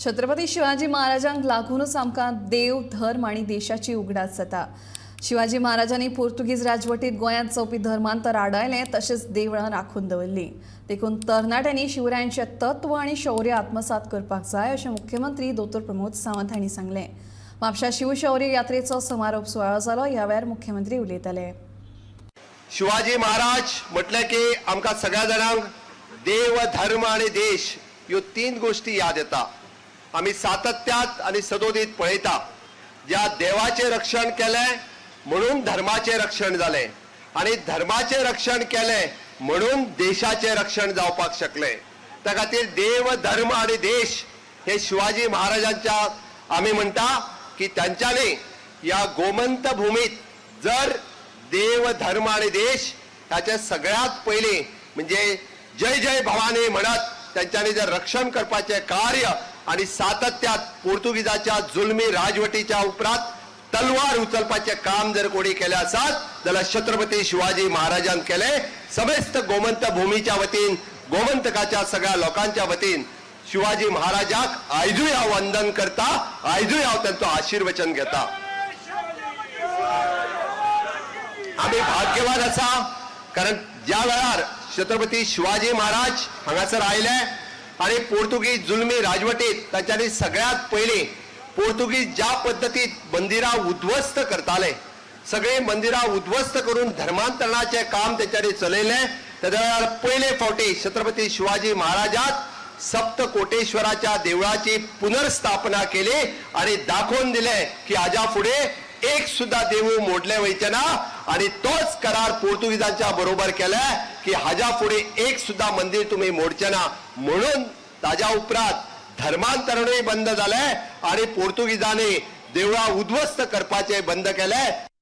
छत्रपती शिवाजी महाराजांक लागूनच आमकां देव, धर्म आनी देशाची उगडास जाता. शिवाजी महाराजांनी पोर्तुगीज राजवटीत गोंयांत जावपी धर्मांतर आडायलें, तशेंच देवळां राखून दवरलीं. देखून तरणाट्यांनी शिवरायांचें तत्व आनी शौर्य आत्मसात करपाक जाय अशें मुख्यमंत्री दोतोर प्रमोद सावंत हांणी सांगलें. म्हापशा शिवशौर्य यात्रेचो समारोप सुवाळो जालो. ह्या वेळार मुख्यमंत्री उलयताले. शिवाजी महाराज म्हटलें की आमकां सगळ्या जाणांक देव, धर्म आनी देश ह्यो तीन गोश्टी याद येता. आमी सातत्यात आनी सदोदीत पळयता, ज्या देवाचें रक्षण केलें म्हणून धर्माचें रक्षण जालें आनी धर्माचें रक्षण केलें म्हणून देशाचें रक्षण जावपाक शकलें. त्या खातीर देव, धर्म आनी देश हे शिवाजी महाराजांच्या आमी म्हणटा की तांच्यांनी ह्या गोमंत भुमीत जर देव, धर्म आणि देश ह्याचे सगळ्यात पयलीं म्हणजे जय जय भवानी म्हणत त्यांच्यानी जर रक्षण करपाचें कार्य आणि सातत्यात पोर्तुगीजाच्या जुलमी राजवटीच्या उपरांत तलवार उचलपाचें काम जर कोणी केलें आसत जाल्यार छत्रपती शिवाजी महाराजान केलें. समेस्त गोमंत भूमीच्या वतीन, गोमंतकाच्या सगळ्या लोकांच्या वतीन शिवाजी महाराजाक आयजूय हांव वंदन करता, आयजूय हांव तांचो आशीर्वचन घेता. आमी भाग्यवान आसा, कारण ज्या वेळार छत्रपती शिवाजी महाराज हांगासर आयले आनी पोर्तुगीज जुलमी राजवटीत तांच्यांनी सगळ्यात पयलीं पोर्तुगीज ज्या पद्दतीत मंदिरां उद्ध्वस्त करताले, सगळीं मंदिरां उद्ध्वस्त करून धर्मांतरणाचें काम तेंच्यांनी चलयलें, तेद्या वेळार पयले फावटी छत्रपती शिवाजी महाराजाक सप्तकोटेश्वराच्या देवळाची पुनर्स्थापना केली आणि दाखोवन दिलें की हाज्या फुडें एक सुद्धा देवूळ मोडलें वयचें ना. आणि तोच करार पोर्तुगीजांच्या बरोबर केले की हाज्या फुडें एक सुद्धा मंदिर तुम्ही मोडचे ना. म्हणून ताज्या उपरांत धर्मांतरणूय बंद जालें आणि पोर्तुगीजांनी देवळां उद्ध्वस्त करपाचें बंद केलें.